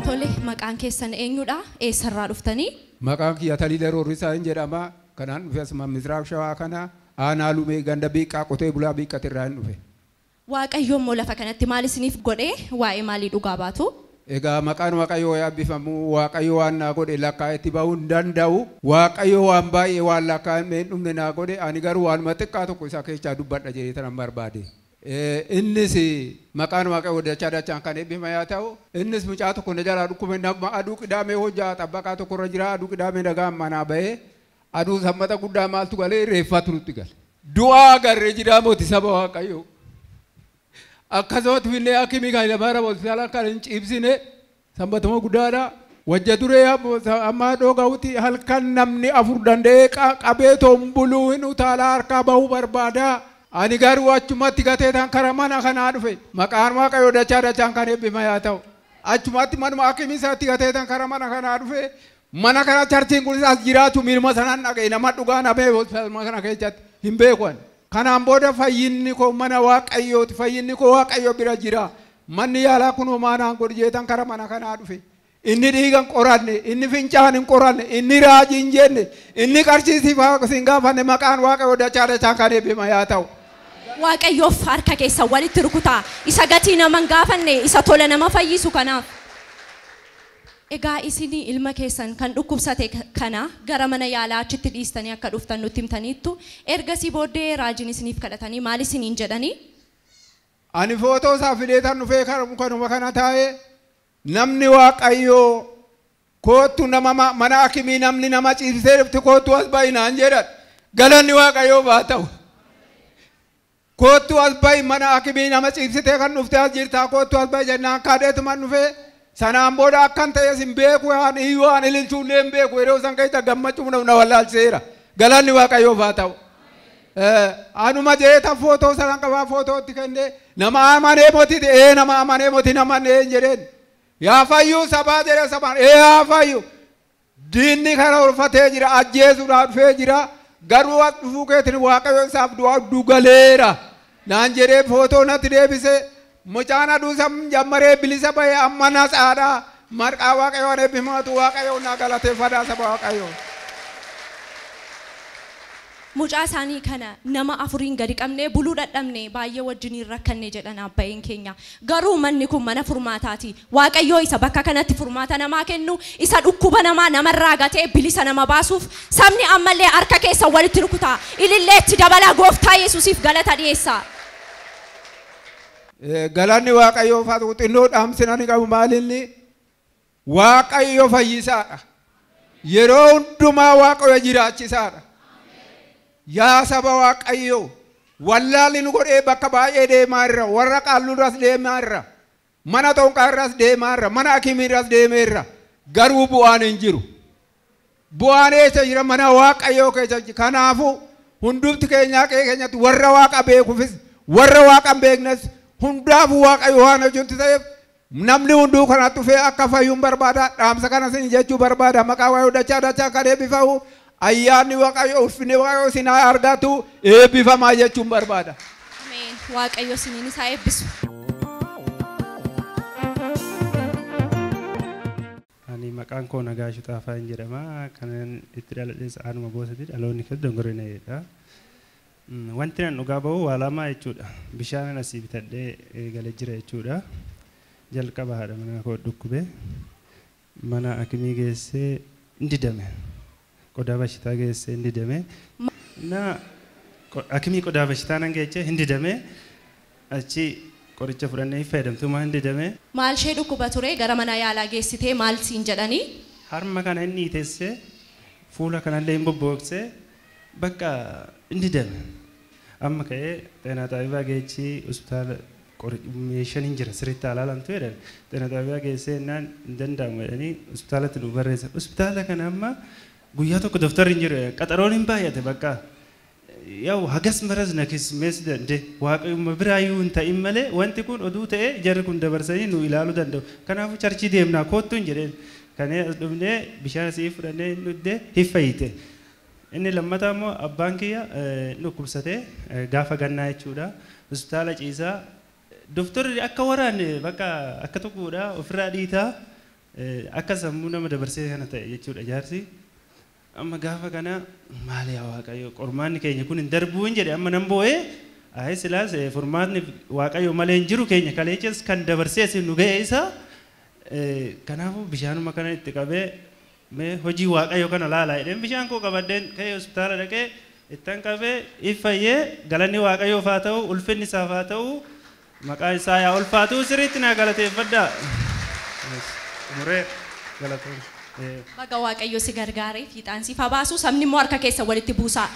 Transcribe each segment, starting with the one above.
Tole, maqaan keessan eenyudha? Eessarraa dhuftanii? Maqaan kiyya Taliilee Roorrisaa hin jedhama. Kanaan dhufe asuma Misraaq Shawaa kana aanaa Lumee ganda Biiqqaa qotee bulaa Biiqqatirraa hin dhufe. Waaqayyo immoo lafa kanatti maal isiniif godhee waa'ee maalii dhugaa baatu? Egaa maqaan Waaqayyoo yaabbifamu. Waaqayyo waan naa godhe lakkaa'etti bahuu hin danda'u. Waaqayyo waan baay'ee waan lakkaa'amee hin dhumne naa godhe. Ani garuu waanuma xiqqaa tokko isa keessaa dubbadha jedhee tanan barbaade. Innis maqaan Waaqayyoo dachaa dachaan kan eebbifame haa ta'u. Innis mucaa tokko na jalaa dhukkube, nama aduu qidaamee hojjaa xabbaqaa tokko irra jira, aduu qidaamee nagaan manaa bahee aduu sammata guddaa maaltu galee reeffatu nutti gale. Du'aa agarree jiraa mooti saba Waaqayyoo. Akkasumas finfinnee akimii kan lamaara hospitaala kan hin ciibsine sanbatuma guddaadha. Wajja duree amma dhoogawutti halkan namni afur danda'ee qabee tombuluu hin utaalaa harkaa bahuu barbaada. Ani garuu achumatti gatee tan kara mana kanaa dhufe. Maqaan Waaqayyoo dachaa dachaan kan eebbifame haa ta'u. Achumatti manuma akimii isaatti gatee tan kara mana kanaa dhufe. Mana kana charchiin kunis as jiraatu miilma sanaan dhaga'e, nama dhugaa namee hospitaala kana keessatti hin beeku ani. Kanaan booda fayyinni koo mana Waaqayyooti. Fayyinni koo Waaqayyo bira jira. Manni yaalaa kun homaa naan godhu jeetan kara mana kanaa dhufe. Inni dhiiga hin qoranne, inni fincaan hin qoranne, inni raajii hin jenne, inni qarshii siin gaafanne, maqaan Waaqayyoo dachaa dachaan kan eebbifame haa ta'u. Waaqayyoof harka keessan walitti rukutaa. Isa gatii nama hin gaafanne, isa tola nama fayyisu kanaaf. Egaa isin ilma keessan kan dhukkubsate kana gara mana yaalaa achitti dhiistanii akka dhuftan nutti himtaniittu. Ergasii booddee raajiin isiniif kadhatanii maal isiniin jedhanii? Ani footoo isaa fidee tan dhufee kanuma kana taa'ee namni Waaqayyoo koottu nama mana akimii namni nama ciibsee dhufti koottu as bahi naan jedhan. Galanni Waaqayyoo haa ta'u. Koottu as bahi, mana akimii nama ciibsitee kan dhufte as jirtaa, koottu as bahi jennaan kaadheetuman dhufee. Sanaan booda akkan ta'es hin beeku, waan iyyuu waan ililchuullee hin beeku, yeroo san keessa gammachuu na wallaalcheera. Galanni Waaqayyoof haa ta'u. Anuma jeeta footoo sanaan qabaa footootti kennee nama amanee moti ee nama amanee moti nama nee hin jedheen. Yaa fayyuu sabaa jedhee sabaan ee yaa fayyu. Diinni kana ulfatee jira, ajjeesuudhaaf dhufee jira. Garuu as dhufuu keetiin Waaqayyo isaaf du'aa dugaleera. Naan jedhee footoo natti deebisee. Mucaan aduu sam jammaree bilisa bahee amma natsaadha. Maqaa Waaqayyoon eebbifamatu, Waaqayyoon naa galateeffadhaa saba Waaqayyoo. Mucaa isaanii kana nama afuriin gadi qabnee buluu dadhabne, baay'ee wajjiniin rakkanne jedhan abbayeen keenya. Garuu manni kun mana furmaataati. Waaqayyoo isa bakka kanatti furmaata namaa kennu, isa dhukkuba namaa namarraa gatee bilisa nama baasuuf sabni ammallee harka keessa walitti rukutaa. Ililleetti dabalaa gooftaa Yesuusiif galata dhiyeessaa. Galanni Waaqayyoof haa ta'u. Xinnoo dhaamsina ni qabu maalinni Waaqayyo fayyisaadha. Yeroo hundumaa Waaqayyo jiraachisaadha. Yaa saba Waaqayyoo, wallaalli nu godhee bakka baay'ee deemaa irra, warra qaalluurras deemaa irra, mana xonqaarras deemaa irra, mana akimiirras deemeerra, garuu bu'aan hin jiru. Bu'aan eessa jira? Mana Waaqayyoo keessa jira. Kanaafuu hundumti keenyaa qe'ee keenyatti warra Waaqa beekuufis warra Waaqa hin beeknes hundaafuu Waaqayyo waan hojjetu ta'eef namni hunduu kanatti dhufee akka fayyuun barbaada. Dhaamsa kana isin jechuu barbaada. Maqaa Waaqayyoo dachaa dachaa kan eebbifamu, ayyaanni Waaqayyo, ulfinni Waaqayyo isin haa argatu, eebbifamaa jechuun barbaada. Ameen. Waaqayyo isiniin isaa eebbisu. Ani maqaan koo Nagaashuu Xaafaa hin jedhama. Kanan itti dhaladhes aanuma Boosati, dhaloonni keessa Dongoreeneedha. Wanti nan dhugaa bahu waa lama jechuudha. Bishaan asii bitadhee galee jira jechuudha. Jalqaba haadha manaa koo dhukkube. Mana akimii geessee hin didame. Qodaa bashitaa geessee hin didame. Na akimii qodaa bashitaa nan geechee hin didame. Achi qoricha fudhannee fayyadamtummaa hin didame. Maal ishee dhukkuba ture? Gara mana yaalaa geessitee maal siin jedhanii? Harma kana inni hiitessee, fuula kanallee hin bobbooksee, bakka hin didame. Amma ka'ee xeenaa xaabibaa geechii hospitaala meeshaan hin jira sirriitti alaalamtu jedhan. Xeenaa xaabibaa geessee jennaan hin danda'amu jedhanii hospitaalatti nu barreessan. Hospitaala kana amma guyyaa tokko doftarri hin jiru, qaxaroon hin baay'ate bakka. Yaa'u hagas maras na keessummeessuu danda'e Waaqayyuma biraayyuu hin ta'in malee wanti kun oduu ta'ee jarri kun dabarsanii nu ilaaluu danda'u. Kanaafuu charchii deemnaa koottu hin jedheen. Kanee as dhufnee bishaan asii fudhannee hin dhugdee hin fayyite. Inni lammataa immoo abbaan kiyya dhukkubsatee gaafa gannaa jechuudha. Hospitaala ciisaa Doktorri akka waraanne bakka akka tokkodha ofirraa dhiitaa akka sammuu nama dabarsee kana ta'e jechuudha jaarsi. Amma gaafa kana maali yaa Waaqayyo qormaanni keenya kun hin darbuu hin jedhe amma nan boo'ee ayi silaas furmaatni Waaqayyo malee hin jiru keenya kaleechas kan dabarsee nu ga'e isa kanaafuu bishaanuma kana itti qabee mee hojii Waaqayyo kana laalaa jedheen bishaan koo qabadheen ka'ee hospitaala dhaqee ittan qabee iffayyee galanni Waaqayyoof haa ta'u ulfinni isaaf haa ta'u maqaan isaa yaa ulfaatu sirriitti naa galateeffadhaa. Muree galatoon. Baga Waaqayyo si gargaaree fiixaan siif haa baasu sabni immoo harka keessa walitti buusaa.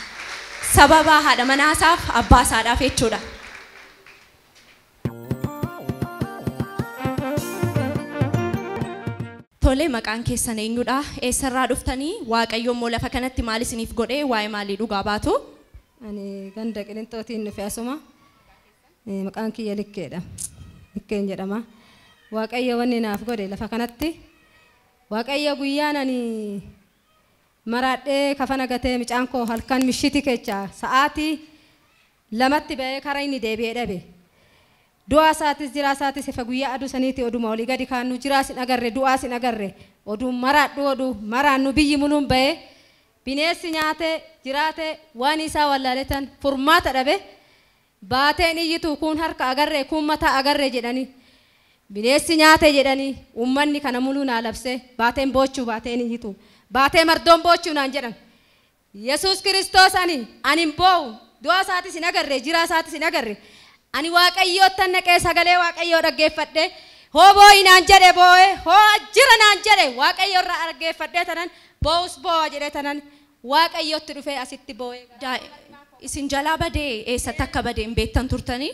Sababa haadha manaasaaf abbaa isaadhaaf jechuudha. Tole maqaan keessan eenyudha? Eessarraa dhuftanii? Waaqayyo immoo lafa kanatti maal isiniif godhee waa'ee maalii dhugaa baatu? Ani ganda Qilintootiin dhufe asuma. Maqaan kiyya Likkeedha. Likkeen jedhama. Waaqayyo wanni naaf godhe lafa kanatti. Waaqayyo guyyaan ani maraadhee kafana gatee mucaan koo halkan mishiti kecha sa'aatii 2tti ba'ee karaa inni deebi'ee dhabe. Du'aa isaatis jiraa isaatis ifa guyyaa aduu saniiti oduma olii gadi kaannu jiraas hin agarre du'aas hin agarre oduu maraadhu oduu maraannu biyyi muluun ba'ee bineensi nyaatee jiraate waan isaa wallaaletan furmaata dhabe baateen iyyitu kun harka agarre kun mataa agarre jedhanii bineensi nyaate jedhanii uummanni kana muluu naa labse baateen boochuu baateen iyyitu baatee mardoon boochuu naan jedhan Yesuus Kiristoos ani hin boo'u du'aa isaatis hin agarre jiraa isaatis hin agarre ani Waaqayyoottan naqee sagalee Waaqayyoo dhaggeeffadhe hoo boo'i naan jedhe boo'e hoo jira naan jedhe Waaqayyo irraa dhaggeeffadhe tanan boo'us boo'a jedhe tanan Waaqayyootti dhufee asitti boo'e. Isin jalaa badee eessatti akka badee hin beektan turtanii?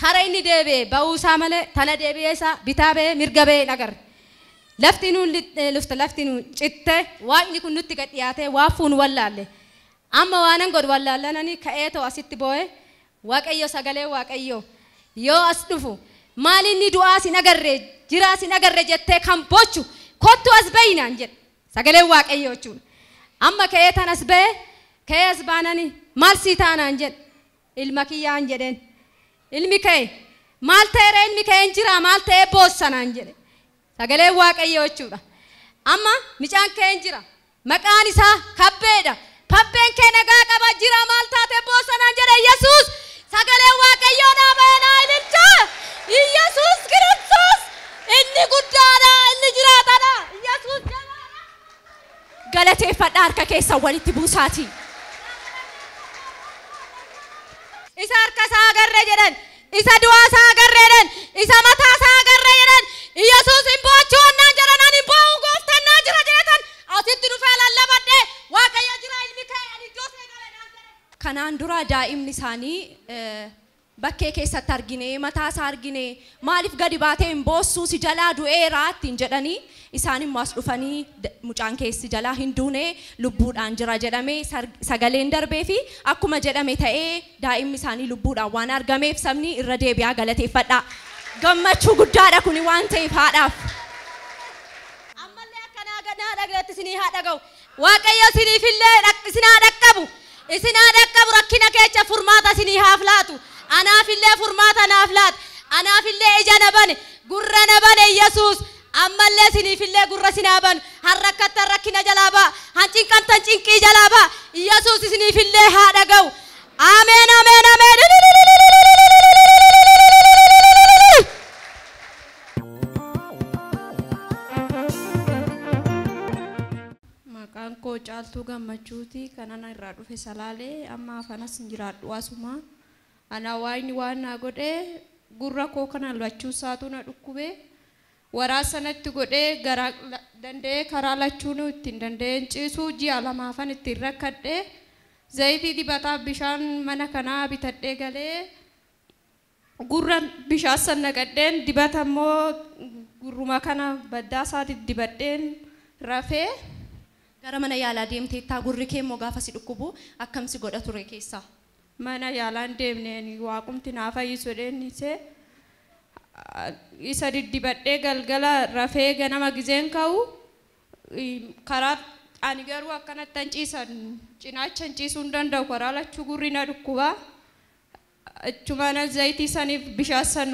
Kara inni deebi'e ba'uu isaa malee tana deebi'ee isaa bitaa ba'ee mirga ba'ee hin agarre. Lafti nuun lufte lafti nuun citte waaqni kun nutti gad dhiyaatee waa fuun wallaalle. Amma waanan godhu wallaallananii ka'ee too asitti boo'e Waaqayyo sagalee Waaqayyo yoo as dhufu maal inni du'aas hin agarre jiraas hin agarre jettee kan boochu kottu as ba'i naan jedhe sagalee Waaqayyo jechuudha. Amma ka'ee tan as ba'e ka'ee as baananii maal sii taanaan jedhe ilma kiyyaan jedheen ilmi ka'e maal ta'eera ilmi ka'e hin jira maal ta'ee boossanaan jedhe sagalee Waaqayyo jechuudha. Amma mucaan ka'e hin jira maqaan isaa Kabbeedha. Pappeen kee nagaa qaba jira maal taate boossanaan jedhe Yesuus sagalee Waaqayyoo naa ba'e naa ililcha Yesuus Kiristoos inni guddaadha inni jiraataadha Yesuus jabaadha. Galateeffadhaa harka keessan walitti buusaati. Isa harka isaa agarre jedhan isa du'aa isaa agarre jedhan isa mataa isaa agarre jedhan Yesuus hin boochuu annaan jedhan ani hin boo'u gooftaan naa jira jedhetan asitti dhufee lallabadhe Waaqayyo jira ilmi kee ani iddoo see gale naan jedhe. Kanaan dura daa'imni isaanii bakkee keessatti argine mataa isaa argine maaliif gadi baatee hin boossuu si jalaa du'eera ittiin jedhanii isaan immoo as dhufanii mucaan keessi jalaa hin duune lubbuudhaan jira jedhame sagaleen darbee fi akkuma jedhame ta'ee daa'imni isaanii lubbuudhaan waan argameef sabni irra deebi'aa galateeffadha. Gammachuu guddaadha kuni waan ta'eef haadhaaf. Ammallee akka naa dhagaletti isinii haa dhaga'u. Waaqayyo isiniifillee isin haa dhaqqabu. Isin haa dhaqqabu rakkina keessa furmaata isinii haaf laatu. Anaafillee furmaata naaf laatu. Anaafillee ija na bane gurra na bane Yesuus. Ammallee isiniifillee gurra isin haa banu. Harrakkattan rakkina jalaa ba'a. Hancinqamtan cinqii jalaa ba'a. Yesuus isiniifillee haa dhaga'u. Ameen ameen ameen. Maqaan koo Caaltuu Gammachuuti. Kanan irraa dhufe Salaalee amma afanas hin jiraadhu asuma. Ana waaqni waan naa godhee gurra koo kana lachuu isaatu na dhukkube. Waraa sanatti godhee garaa danda'ee karaa lachuu nu ittiin danda'een ciisuu ji'a lamaafan ittiin rakkadhee zayitii dibataa bishaan mana kanaa bitadhee galee gurra bishaan san naqadheen dibata immoo gurruma kana baddaa isaatti dibadheen rafee. Gara mana yaalaa deemteettaa gurri kee immoo gaafa si dhukkubu akkam si godha ture keessaa? Mana yaalaan deemneen waaqumti naa fayyisu jedheen isa diddibadhee galgala rafee ganama gizeen ka'u karaa ani garuu akkanatti hin ciisan cinaacha hin ciisuu hin danda'u karaa lachuu gurri na dhukkuba. Achumana zayitii saniif bishaan san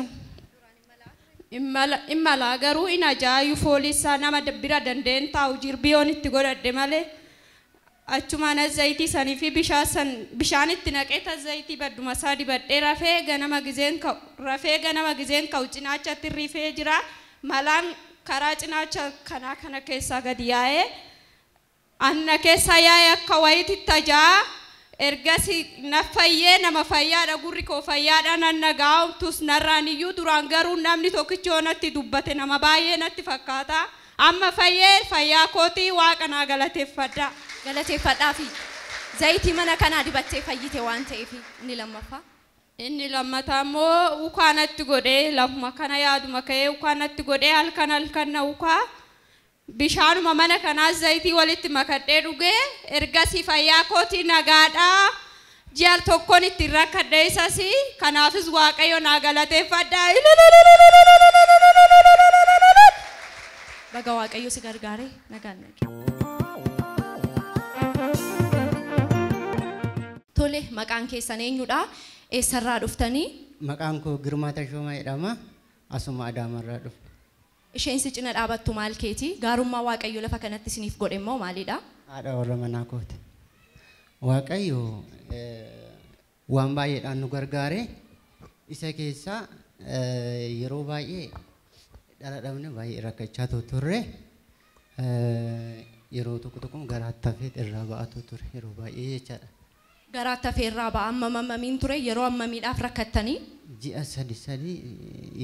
Imala garuu in ajaa'ibu foolisaa nama bira dandeen taa'u jirbiyoon itti godhadhe malee achumaan zayitii sanii fi bishaan itti naqee zayitii badduma isaa dibadhee rafee ganama gizeen ka'u cinaachatti rifee jira. Malaan karaa cinaacha kanaa kana keessaa gadi yaa'ee anna keessa yaa'ee akka wayiitti tajaa'a. Ergasii na fayyee nama fayyaadha gurri koo fayyaadha nan nagaa'umtus narraan iyyuu duraan garuu namni tokkichi yoo natti dubbate nama baay'ee natti fakkaata. Amma fayyee fayyaa kootii waaqa naa galateeffadha. Galateeffadhaa fi zayitii mana kanaa dibattee fayyite waan ta'eef inni lammaffaa. Inni lammataa immoo ukaa natti godhee lafuma kana yaaduma ka'ee ukaa natti godhee halkan halkan na ukaa bishaanuma mana kanaa zayitii walitti makadhee dhugee ergasii fayyaa kootii nagaadhaa ji'a tokkoon ittiin rakkadhee isas kanaafis waaqayyo naa galateeffadha. Baga waaqayyo si gargaare nagaan naqe. Tole maqaan keessan eenyudha? Eessarraa dhuftanii? Maqaan koo Girmaa Tashoomaa jedhama. Asuma Adaamarraa dhufe. Isheen si cina dhaabattu maal keeti? Gaarummaa Waaqayyo lafa kanatti isiniif godhe immoo maalidha? Haadha warra manaa kooti. Waaqayyo waan baay'eedhaan nu gargaare. Isa keessaa yeroo baay'ee dhala dhabne baay'ee rakkachaa turre. Yeroo tokko tokko garaatti hafee irraa ba'atu ture yeroo baay'ee jechaadha. Garaatti hafee irraa ba'a amma ammamiin ture yeroo ammamiidhaaf rakkattanii? Ji'a sadi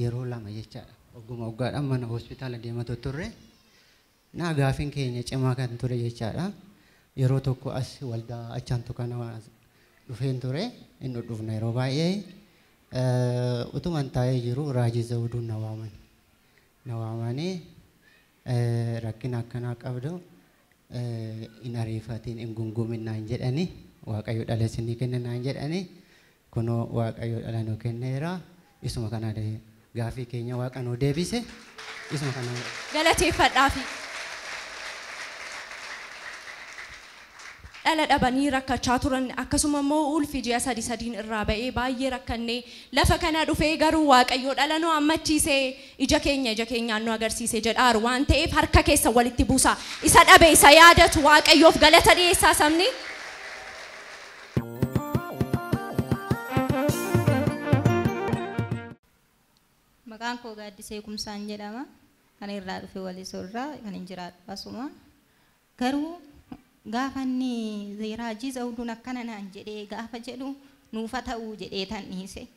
yeroo lama jechaadha. Ogguma oggaadhaan mana hospitaala deematu turre. Naa gaafiin keenya cimaa kan ture jechaadha. Yeroo tokko as waldaa achaantu kana dhufeen ture. Inni dhufna yeroo baay'ee. Utuman taa'ee jiru Raajii Zawuduun na waaman. Na waamanii rakkina akkanaa qabdu hin ariifatiin hin gungumin naan jedhani. Waaqayyo dhala isinii kenna naan jedhani. Kunoo Waaqayyo dhala nuu kenneera. Isuma kana gaafii keenya waaqa nuu deebise. Isuma kana galateeffadhaafi. Dhala dhabanii rakkachaa turan akkasuma immoo ulfi ji'a sadi sadiin irraa ba'ee baay'ee rakkannee lafa kana dhufee garuu Waaqayyo dhala nu ammachiisee ija keenya ija keenyaan nu agarsiise jedhaaru waan ta'eef harka keessa walitti buusa. Isa dhabe isa yaadatu Waaqayyoof galata dhiyeessaa sabni. Maqaan koo Gaaddisee Kumsaan jedhama. Kan irraa dhufe Walisoo irraa kan hin jiraadhu asuma. Garuu gaafa inni Raajii Zawuduun akkana naan jedhee gaafa jedhu nuufa ta'uu jedhee tan dhiise.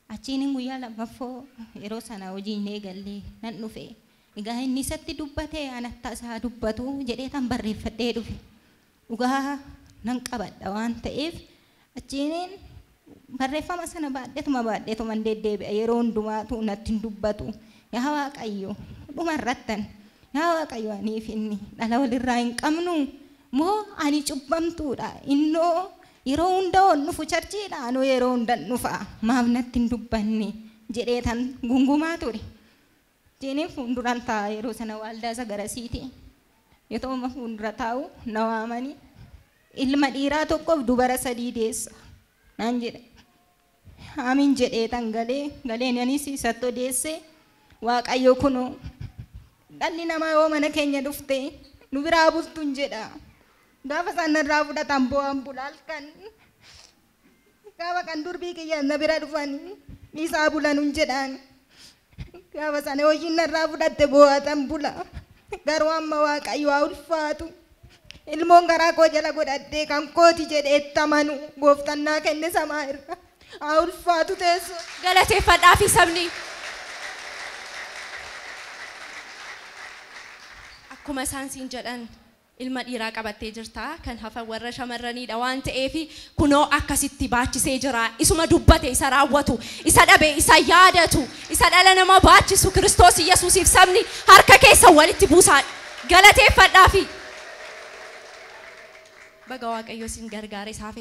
Achiin guyyaa lammaffoo yeroo sana hojii hin eegallee nan dhufe. Egaa inni isatti dubbate anatti isaa dubbatu jedhee tan barreeffadhee dhufe. Dhugaa nan qabadha waan ta'eef achiin barreeffama sana baadheetuma deddeebi'a yeroo hundumaatu natti hin dubbatu. Yaa Waaqayyo dhuma irrattan yaa Waaqayyo aniif inni dhala walirraa hin qabnu moo ani cubbamtuudha innoo yeroo hunda ol dhufu charchiidha anoo yeroo hunda dhufa maaf natti hin dubbanne jedhee tan gungumaa ture. Jeeniin fuulduraan taa'a yeroo sana waldaa isa garasiiti. Yoo ta'u fuuldura taa'u na waamanii ilma dhiiraa tokkoof dubara sadii deessa naan jedhe. Amiin jedhee tan galee anis isatti odeesse Waaqayyo kunoo dhalli namaa yoo mana keenya dhufte nu biraa bultuun jedha. Gaafa isaan narraa fudhatan bo'aan bula halkan. Gaafa kan durbii kiyyaan na bira dhufanii dhiisaa bulanuun jedhaan. Gaafa sana hojiin narraa fudhatte bo'aatan bula. Garuu amma Waaqayyo haa ulfaatu. Ilmoon garaa koo jala godhadhee kan kooti jedhee itti amanu gooftaan naa kenne samaa irra. Haa ulfaatu teessoo. Galateeffadhaa fi sabni. Akkuma isaan siin jedhan ilma dhiiraa qabattee jirta kan hafan warra shamarraniidha waan ta'eef kunoo akkasitti baachisee jira. Isuma dubbate isa raawwatu, isa dhabe isa yaadatu, isa dhala namaa baachisu Kiristoos Yesuusiif sabni harka keessa walitti buusaa. Galateeffadhaa fi baga Waaqayyo isin gargaare isaaf.